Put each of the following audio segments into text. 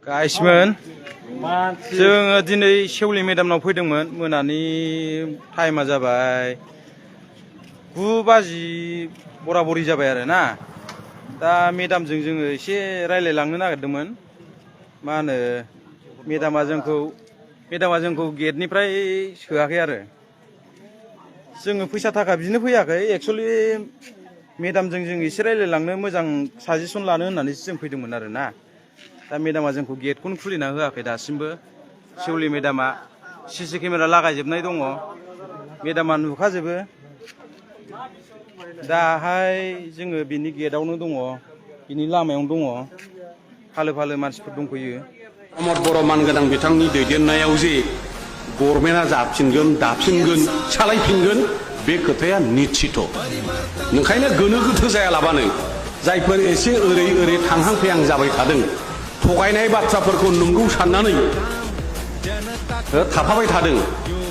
गाइसमोन जोङो दिनै सेवलि मेदामनाव फैदोंमोन मोनानि टाइमा जाबाय 9 बाजि बराबरि जाबाय आरो ना दा मेदामजों जोङो एसे रायलायलांनो नागिरदोंमोन मा होनो मेदामा जोंखौ गेटनिफ्राय सोआखै आरो जोङो फैसा थाखा बिनो फैयाखै एक्चुअली मेदामजों जों एसे रायलायलांनो मोजां साजेसन लानो होननानैसो जों फैदोंमोन आरो ना दा मेदामा जोंखौ गेटखौनो खुलिना होआखै दासिमबो सेवलि मेदामा सीसी केमेरा लागायजोबनाय दङ मेदामा नुखाजोबो दाहाय जोङो बिनि गेटआवनो दङ बिनि लामायावनो दङ फालो फालो मानसिफोर दंफैयो प्रमद बर' मानगोनां बिथांनि दैदेननायाव जे गभर्नमेन्टआ जाफिनगोन दाफिनगोन सालायफिनगोन बे खोथाया निश्चित ओंखायनो गोनो गोथो जायालाबानो जायफोर एसे ओरै थांहां फैहां जाबाय थादों थगायनाय बाथ्राफोरखौ नंगौ साननानै थाफाबाय थादों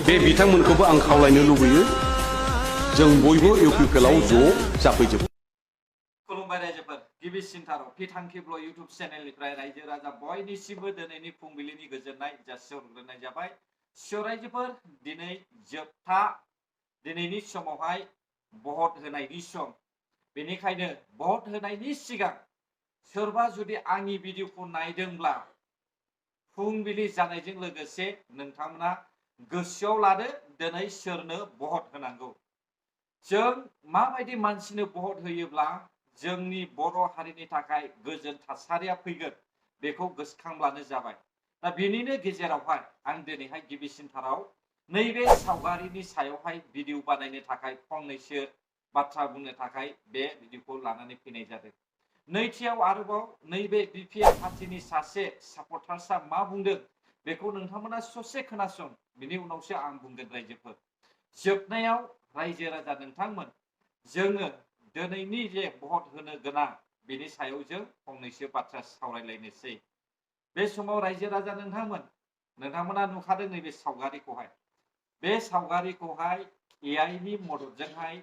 बे बिथांमोनखौबो आं खावलायनो लुबैयो जों बयबो इउपिपिएलआव ज' जाफैजोबो खुलुमबाय रायजोफोर गिबिसिनथाराव फिथांखि ब्लग इउट्युब चेनेलनिफ्राय रायजो राजा बयनिसिमबो दिनैनि फुंबिलिनि गोजोननाय जासिहरग्रोनाय जाबाय रायजोफोर दिनै जोबथा दिनैनि समावहाय भट होनायनि सम बेनिखायनो भट होनायनि सिगां सोरबा जुदि आंनि भिडिअखौ नायदोंब्ला फुंबिलि जानायजों लोगोसे नोंथांमोना गोसोआव लादो दिनै सोरनो भट होनांगौ जों माबायदि मानसिनो भट होयोब्ला जोंनि बर' हारिनि थाखाय गोजोन थासारिया फैगोन बेखौ गोसोखांब्लानो जाबाय दा बेनिनो गेजेरावहाय आं दिनैहाय गिबिसिनथाराव नैबे सावगारिनि सायावहाय भिडिअ बानायनो थाखाय फंनैसो बाथ्रा बुंनो थाखाय बे भिडिअखौ लानानै फैनाय जादों नैथियाव आरोबाव नैबे बिपिएफ पार्टिनि सासे सापर्टार्सआ मा बुंदों बेखौ नोंथांमोना ससे खोनासं बिनि उनावसो आं बुंगोन रायजोफोर जोबनायाव रायजो राजा नोंथांमोन जोङो दिनैनि जे भट होनो गोनां बेनि सायाव जों फंनैसो बाथ्रा सावरायलायनोसै बे समाव रायजो राजा नोंथांमोना नुखादों नैबे सावगारिखौहाय बे सावगारिखौहाय एआइ नि मददजोंहाय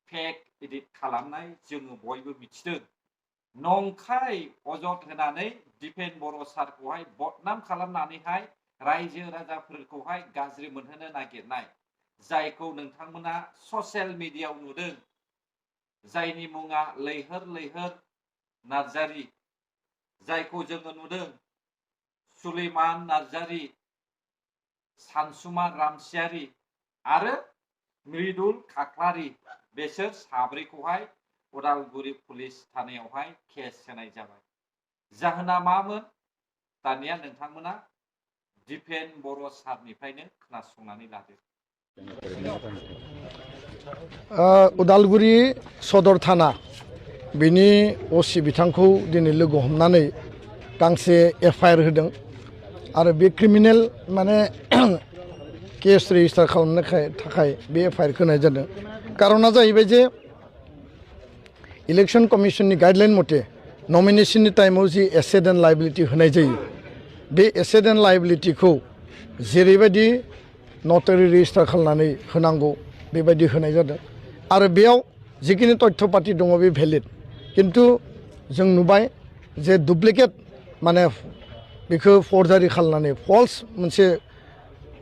फेक एडिट खालामनाय जोङो बयबो मिथिदों नंखाय अजद होनानै दिपेन बर' सारखौहाय बदनाम खालामनानैहाय रायजो राजाफोरखौहाय गाज्रि मोनहोनो नागिरनाय जायखौ नोंथांमोना ससियेल मिडियायाव नुदों जायनि मुङा लैहोर लैहोर नार्जारी जायखौ जोङो नुदों सुलेमान नार्जारी सानसुमा रामसियारि आरो मृदुल खाख्लारि बेसोर साब्रैखौहाय उदालगुरि पुलिस थानायावहाय केस होनाय जाबाय जाहोना मामोन दानिया नोंथांमोना दिपेन बर' सारनिफ्रायनो खोनासंनानै लादो उदालगुरि सदर थाना बिनि असि बिथांखौ दिनै लोगो हमनानै गांसे एफआइआर होदों आरो बे क्रिमिनेल माने केस रेजिस्टार खालामनो थाखाय बे एफआइआरखौ होनाय जादों कारना जाहैबाय जे इलेक्शन कमिशननि गाइडलाइन मथे नमिनेशननि टाइमाव जि एसेट एन्ड लायबिलिटि होनाय जायो बे एसेट एन्ड लायबिलिटिखौ जेरैबायदि नटारि रेजिस्टार खालामनानै होनांगौ बेबायदि होनाय जादों आरो बेयाव जिखिनि तथ्य पाति दङ बे भेलिड किन्तु जों नुबाय जे डुप्लिकेट माने बेखौ फर्जारि खालामनानै फल्स मोनसे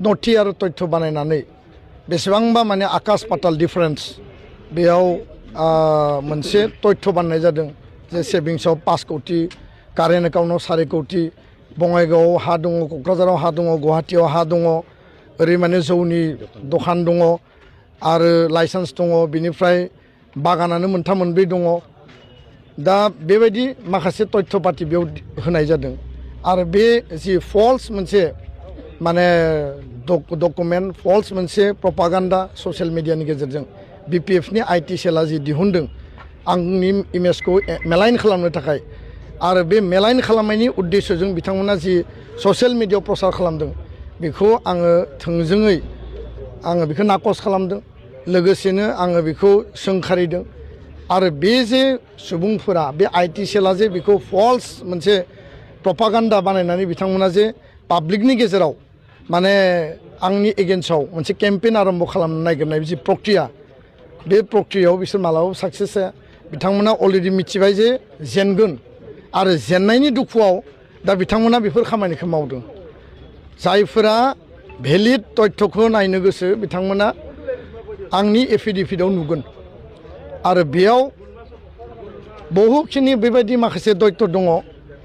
नथि आरो तथ्य बानायनानै बेसेबांबा माने आकाश पाताल डिफारेन्स बेयाव मोनसे तथ्य बानायनाय जादों जे सेभिंसआव 5 कौटि कारेन्ट एकाउन्टआव 4 कौटि बङाइगावआव हा दङ क'क्राझाराव हा दङ गुवाहाटीयाव हा दङ ओरै माने जौनि दखान दङ आरो लाइसेन्स दङ बिनिफ्राय बागानानो 3-4 दङ दा बेबायदि माखासे तथ्य पाति बेयाव होनाय जादों आरो बे जि फल्स मोनसे माने डकुमेन्ट फल्स मोनसे प्रपागान्डा ससियेल मिडियानि गेजेरजों बिपिएफनि आइटि सेलआ जि दिहुनदों आंनि इमेजखौ मेलाइन खालामनो थाखाय आरो बे मेलाइन खालामनायनि उद्देश्यजों बिथांमोना जि ससियेल मिडियायाव प्रसार खालामदों बेखौ आङो थोंजोङै आङो बेखौ नाकस खालामदों लोगोसेनो आङो बेखौ सोंखारिदों आरो बे जे सुबुंफोरा बे आइटि सेलआ जे बेखौ फल्स मोनसे प्रपागान्डा बानायनानै बिथांमोना जे पाब्लिकनि गेजेराव माने आंनि एगेन्स्टआव मोनसे केम्पेइन आरम्भ खालामनो नागिरनाय जि प्रक्रिया बे प्रक्रियायाव बिसोर मालाबाबो साक्सेस जाया बिथांमोना अलरेडि मिथिबाय जे जेनगोन आरो जेननायनि दुखुआव दा बिथांमोना बेफोर खामानिखौ मावदों जायफोरा भेलिड तथ्यखौ नायनो गोसो बिथांमोना आंनि एफिडेभिटआव नुगोन आरो बेयाव बहुतखिनि बेबायदि माखासे तथ्य दङ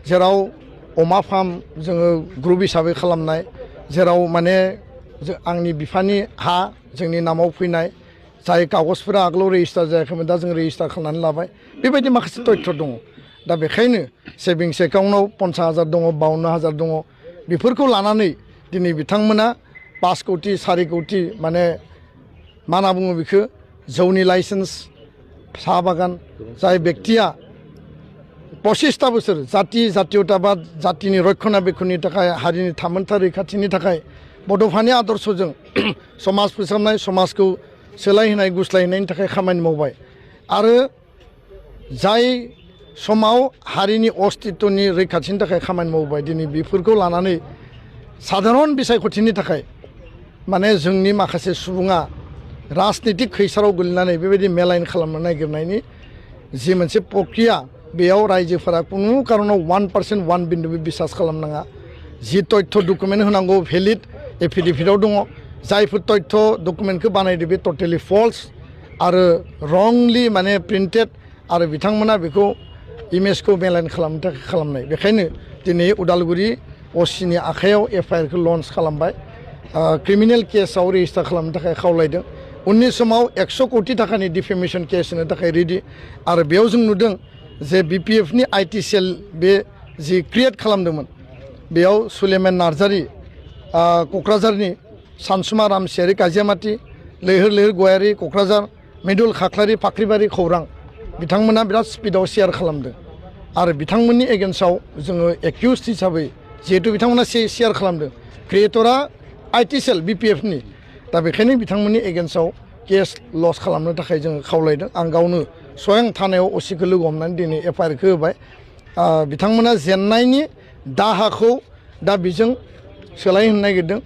जेराव अमा फार्म जोङो ग्रुप हिसाबै खालामनाय जेराव माने आंनि बिफानि हा जोंनि नामाव फैनाय जाय कागजफोरा आगोलाव रेजिस्टार जायाखैमोन दा जों रेजिस्टार खालामनानै लाबाय बेबायदि माखासे तथ्य दङ दा बेखायनो सेभिंस एकाउन्टआव 50,000 दङ 52,000 दङ बेफोरखौ लानानै दिनै बिथांमोना 5 कौटि 4 कौटि माने मा होनना बुङो बेखौ जौनि लाइसेन्स साहा बागान जाय बेक्तिया 25 बोसोर जातीयताबाद जातिनि रक्षणाबेक्षणनि थाखाय हारिनि थामोनथा रैखाथिनि थाखाय बड'फानि आदर्शजों समाज फोसाबनाय समाजखौ सोलायहोनाय गुस्लायहोनायनि थाखाय खामानि मावबाय आरो जाय समाव हारिनि अस्तित्वनि रैखाथिनि थाखाय खामानि मावबाय दिनै बेफोरखौ लानानै साधारन बिसायख'थिनि थाखाय माने जोंनि माखासे सुबुङा राजनितिक खैसाराव गोलैनानै बेबायदि मेलाइन खालामनो नागिरनायनि जि मोनसे प्रक्रिया बेयाव रायजोफोरा कुनु कारनाव 1% 1 बिन्दुबो बिसास खालामनाङा जि तथ्य डकुमेन्ट होनांगौ भेलिड एफिडेभिटआव दङ जायफोर तथ्य डकुमेन्टखौ बानायदो बे टटेलि फल्स आरो रंलि माने प्रिन्टेड आरो बिथांमोना बेखौ इमेजखौ मेलाइन खालामनो थाखाय खालामनाय बेखायनो दिनै उदालगुरि असिनि आखायाव एफआइआरखौ लन्च खालामबाय क्रिमिनेल केसाव रेजिस्टार खालामनो थाखाय खावलायदों उननि समाव 100 कौटि थाखानि डिफेमेशन केस होनो थाखाय रेडि आरो बेयाव जों नुदों जे बिपिएफनि आइटि सेल बे जि क्रिएट खालामदोंमोन बेयाव सुलेमान नार्जारि क'क्राझारनि सानसुमा रामसियारि काजियामाति लैहोर लैहोर गयारि क'क्राझार मेदुल खाख्लारि फाख्रिबारि खौरां बिथांमोना बिराद स्पिडआव शेयार खालामदों आरो बिथांमोननि एगेन्स्टआव जोङो एक्युज हिसाबै जिहेतु बिथांमोना शेयार खालामदों क्रिएटरा आइटि सेल बिपिएफनि दा बेखायनो बिथांमोननि एगेन्स्टआव केस लस खालामनो थाखाय जोङो खावलायदों आं गावनो स्वयं थानायाव असिखौ लोगो हमनानै दिनै एफआइआरखौ होबाय बिथांमोना जेननायनि दाहाखौ दा बेजों सोलायहोनो नागिरदों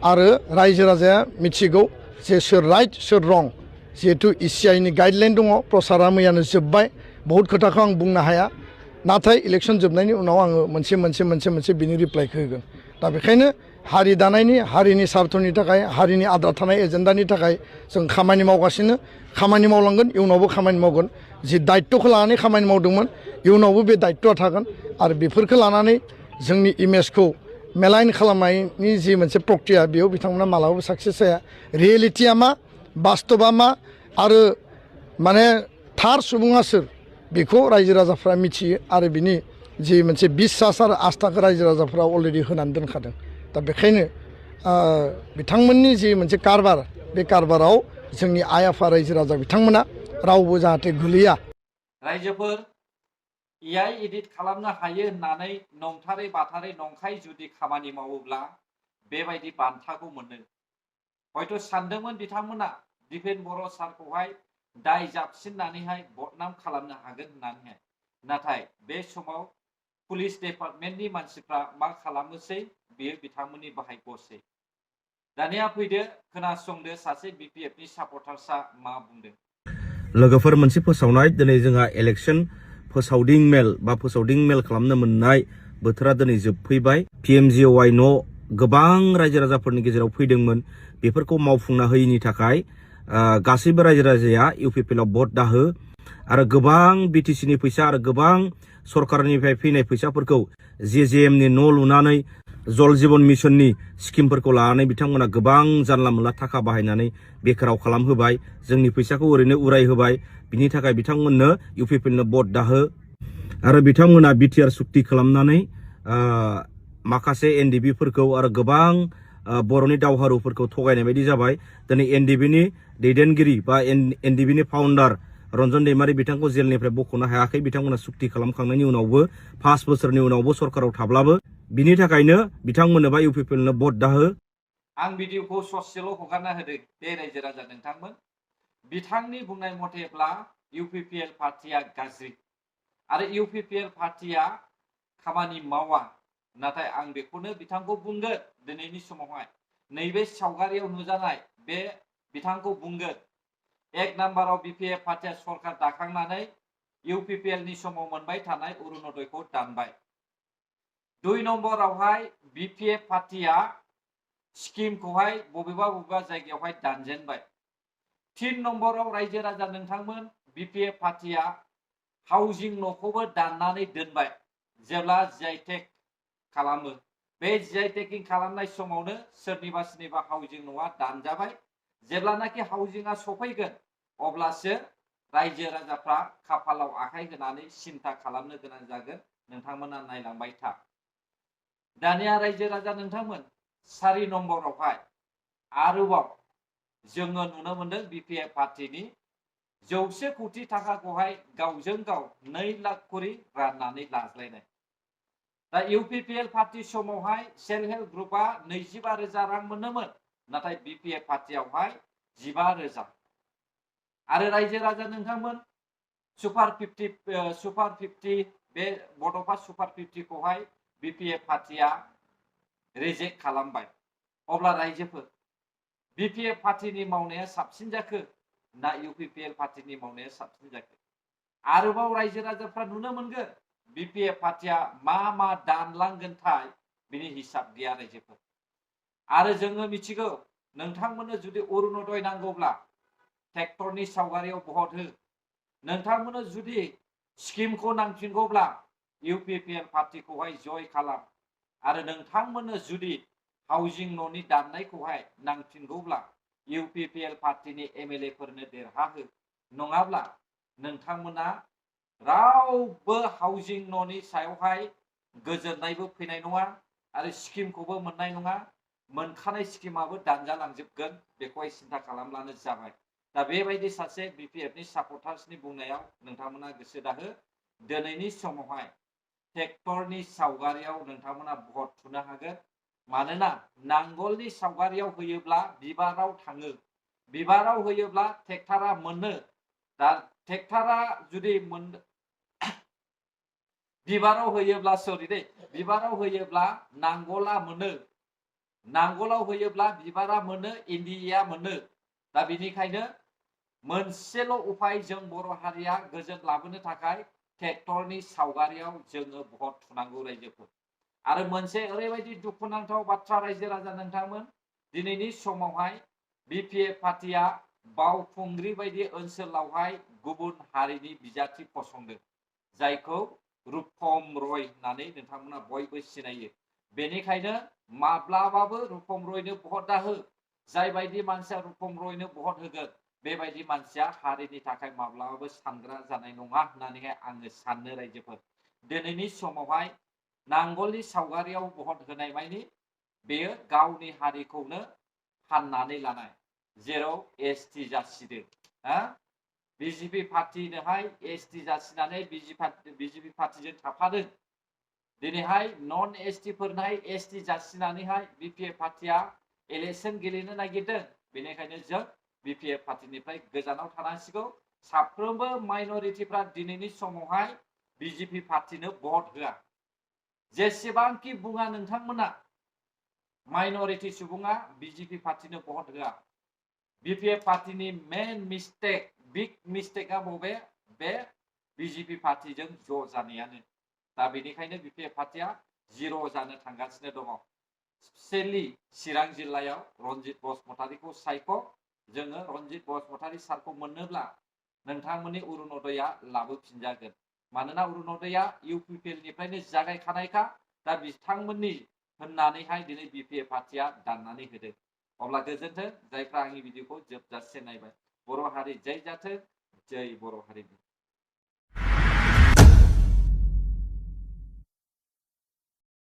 आरो रायजो राजाया मिथिगौ जे सोर राइट सोर रं जिहेतु इसिआइनि गाइडलाइन दङ प्रसारा मैयानो जोब्बाय बहुद खोथाखौ आं बुंनो हाया नाथाय इलेक्सन जोबनायनि उनाव आङो मोनसे बिनि रिप्लाइखौ होगोन दा बेखायनो हारि दानायनि हारिनि सार्थनि थाखाय हारिनि आद्रा थानाय एजेन्डानि थाखाय जों खामानि मावगासिनो खामानि मावलांगोन इयुनावबो खामानि मावगोन जि दायित्वखौ लानानै खामानि मावदोंमोन इयुनावबो बे दायित्वआ थागोन आरो बेफोरखौ लानानै जोंनि इमेजखौ मेलाइन खालामनायनि जि मोनसे प्रक्रिया बेयाव बिथांमोना मालाबाबो साक्सेस जाया रियेलिटिया मा बास्तबा मा आरो माने थार सुबुङा सोर बेखौ रायजो राजाफ्रा मिथियो आरो बिनि जि मोनसे बिसास आरो आस्थाखौ रायजो राजाफ्रा अलरेडि होनानै दोनखादों दा बेखायनो बिथांमोननि जि मोनसे कारबार बे कारबाराव जोंनि आइ आफा रायजो राजा बिथांमोना रावबो जाहाथे गोलैया रायजोफोर एआइ एडिट खालामनो हायो होननानै नंथारै बाथारै नंखाय जुदि खामानि मावोब्ला बेबायदि बान्थाखौ मोनो हयथ' सानदोंमोन बिथांमोना दिपेन बर' सारखौहाय दाय जाबसिननानैहाय बदनाम खालामनो हागोन होननानैहाय नाथाय बे समाव पुलिस डिपार्टमेन्टनि मानसिफ्रा मा खालामोसै बेयो बिथांमोननि बाहायग'सै दानिया फैदो खोनासंदो सासे बिपिएफनि सापर्टार्सआ मा बुंदों लोगोफोर मोनसे फोसावनाय दिनै जोंहा इलेक्सन फोसावदिं मेल खालामनो मोननाय बोथोरा दिनै जोबफैबाय पिएमजिअवाइ न' गोबां रायजो राजाफोरनि गेजेराव फैदोंमोन बेफोरखौ मावफुंना होयैनि थाखाय गासैबो रायजो राजाया इउपिपिएलआव भट दाहो आरो गोबां बिटिसिनि फैसा आरो गोबां सरकारनिफ्राय फैनाय फैसाफोरखौ जेजेएमनि न' लुनानै जल जीवन मिशननि स्किमफोरखौ लानानै बिथांमोना गोबां जानला मोनला थाखा बाहायनानै बेखाराव खालामहोबाय जोंनि फैसाखौ ओरैनो उराय होबाय बिनि थाखाय बिथांमोननो इउपिपिएलनो भट दाहो आरो बिथांमोना बिटिआर सुक्ति खालामनानै माखासे एनडिबिफोरखौ आरो गोबां बर'नि दावहारुफोरखौ थगायनाय बायदि जाबाय दिनै एनडिबिनि दैदेनगिरि बा एनडिबिनि फाउन्डार रन्जन दैमारि बिथांखौ जेलनिफ्राय बख'नो हायाखै बिथांमोना सुक्ति खालामखांनायनि उनावबो 5 बोसोरनि उनावबो सरकाराव थाब्लाबो बिनि थाखायनो बिथांमोननो बा इउपिपिएलनो भट दाहो आं भिडिअखौ ससेल' हगारना होदों बे रायजो राजा नोंथांमोन बिथांनि बुंनाय मथेब्ला इउपिपिएल पार्टिया गाज्रि आरो इउपिपिएल पार्टिया खामानि मावा नाथाय आं बेखौनो बिथांखौ बुंगोन दिनैनि समावहाय नैबे सावगारियाव नुजानाय बे बिथांखौ बुंगोन 1 नाम्बाराव बिपिएफ पार्टिया सरकार दाखांनानै इउपिपिएलनि समाव मोनबाय थानाय अरुणोदयखौ दानबाय 2 नम्बरावहाय BPF पार्टिया स्किमखौहाय बबेबा जायगायावहाय दानजेनबाय 3 नम्बराव रायजो राजा नोंथांमोन BPF पार्टिया हाउजिं न'खौबो दाननानै दोनबाय जेब्ला जिआइटेक खालामो बे जिआइटेकिं खालामनाय समावनो सोरनिबा हाउजिं न'आ दानजाबाय जेब्लानाखि हाउजिंआ सफैगोन अब्लासो रायजो राजाफ्रा खाफालाव आखाइ होनानै सिन्ता खालामनो गोनां जागोन नोंथांमोना नायलांबाय था दानिया रायजो राजा नोंथांमोन 4 नम्बरावहाय आरोबाव जोङो नुनो मोनदों BPF पार्टिनि 100 कोटि थाखाखौहाय गावजों गाव 2 लाख करि राननानै लाज्लायनाय दा UPPL पार्टी समावहाय सेल्फ हेल्प ग्रुपआ 25,000 रां मोनोमोन नाथाय BPF पार्टीयावहाय 15,000 आरो रायजो राजा नोंथांमोन सुपार 50 बे बड'फा सुपार 50 खौहाय BPF पार्टीया रिजेक्ट खालामबाय अब्ला रायजोफोर BPF पार्टीनि मावनाया साबसिन जाखो ना UPPL पार्टीनि मावनाया साबसिन जाखो आरोबाव रायजो राजाफ्रा नुनो मोनगोन BPF पार्टीया मा दानलांगोनथाय बिनि हिसाब गैया रायजोफोर आरो जोङो मिथिगौ नोंथांमोननो जुदि अरुणोदय नांगौब्ला ट्रेक्टरनि सावगारियाव भट हो नोंथांमोननो जुदि स्किमखौ नांफिनगौब्ला UPPL पार्टीखौहाय जय खालाम आरो नोंथांमोननो जुदि हाउजिं न'नि दाननायखौहाय नांफिनगौब्ला UPPL पार्टीनि MLA फोरनो देरहाहो नङाब्ला नोंथांमोना रावबो हाउजिं न'नि सायावहाय गोजोननायबो फैनाय नङा आरो स्किमखौबो मोननाय नङा मोनखानाय स्किमाबो दानजालांजोबगोन बेखौहाय सिन्ता खालामब्लानो जाबाय दा बेबायदि सासे BPFनि सापर्टार्सनि बुंनायाव नोंथांमोना गोसो दाहो दिनैनि समावहाय ट्रेक्टरनि सावगारियाव नोंथांमोना भट थुनो हागोन मानोना नांगोलनि सावगारियाव होयोब्ला बिबाराव थाङो बिबाराव होयोब्ला ट्रेक्टरा मोनो दा ट्रेक्टरा जुदि बिबाराव होयोब्ला बिबाराव होयोब्ला नांगोला मोनो नांगोलाव होयोब्ला बिबारा मोनो इन्दिया मोनो दा बेनिखायनो मोनसेल' उपाय जों बर' हारिया गोजोन लाबोनो थाखाय ट्रेक्टरनि सावगारियाव जोङो भट थुनांगौ रायजोफोर आरो मोनसे ओरैबायदि दुखुनांथाव बाथ्रा रायजो राजा नोंथांमोन दिनैनि समावहाय BPF पार्टीया बावखुंग्रि बायदि ओनसोलावहाय गुबुन हारिनि बिजाथि फसंदों जायखौ रुपम रय होननानै नोंथांमोना बयबो सिनायो बेनिखायनो माब्लाबाबो रुपम रयनो भट दाहो जाय बायदि मानसिया रुपम रयनो भट होगोन बेबायदि मानसिया हारिनि थाखाय माब्लाबाबो सानग्रा जानाय नङा होननानैहाय आङो सानो रायजोफोर दिनैनि समावहाय नांगोलनि सावगारियाव भट होनाय मानि बेयो गावनि हारिखौनो फाननानै लानाय जेराव ST जासिदों BJP पार्टीनोहाय ST जासिनानै BJP पार्टीजों थाफादों दिनैहाय नन ST फोरनोहाय ST जासिनानैहाय BPF पार्टीया इलेक्शन गेलेनो नागिरदों बेनिखायनो जों BPF पार्टीनिफ्राय गोजानाव थानांसिगौ साफ्रोमबो माइनरिटिफ्रा दिनैनि समावहाय BJP पार्टीनो भट होआ जेसेबांखि बुङा नोंथांमोना माइनरिटि सुबुङा BJP पार्टीनो भट होआ BPF पार्टीनि मेन मिस्टेक बिग मिस्टेकआ बबे बे BJP पार्टीजों ज' जानायानो दा बेनिखायनो BPF पार्टीया जिर' जानो थांगासिनो दङ स्पेशेलि चिरां जिल्लायाव रनजित बसुमतारीखौ सायख' जोङो रनजित बसुमतारी सारखौ मोननोब्ला नोंथांमोननि अरुणोदयआ लाबोफिनजागोन मानोना अरुणोदयआ UPPL निफ्रायनो जागायखानायखा दा बिथांमोननि होननानैहाय दिनै BPF पार्टीया दाननानै होदों अब्ला गोजोन्थों जायफ्रा आंनि भिडिअखौ जोबजासे नायबाय बर' हारि जय जाथों जय बर' हारिनि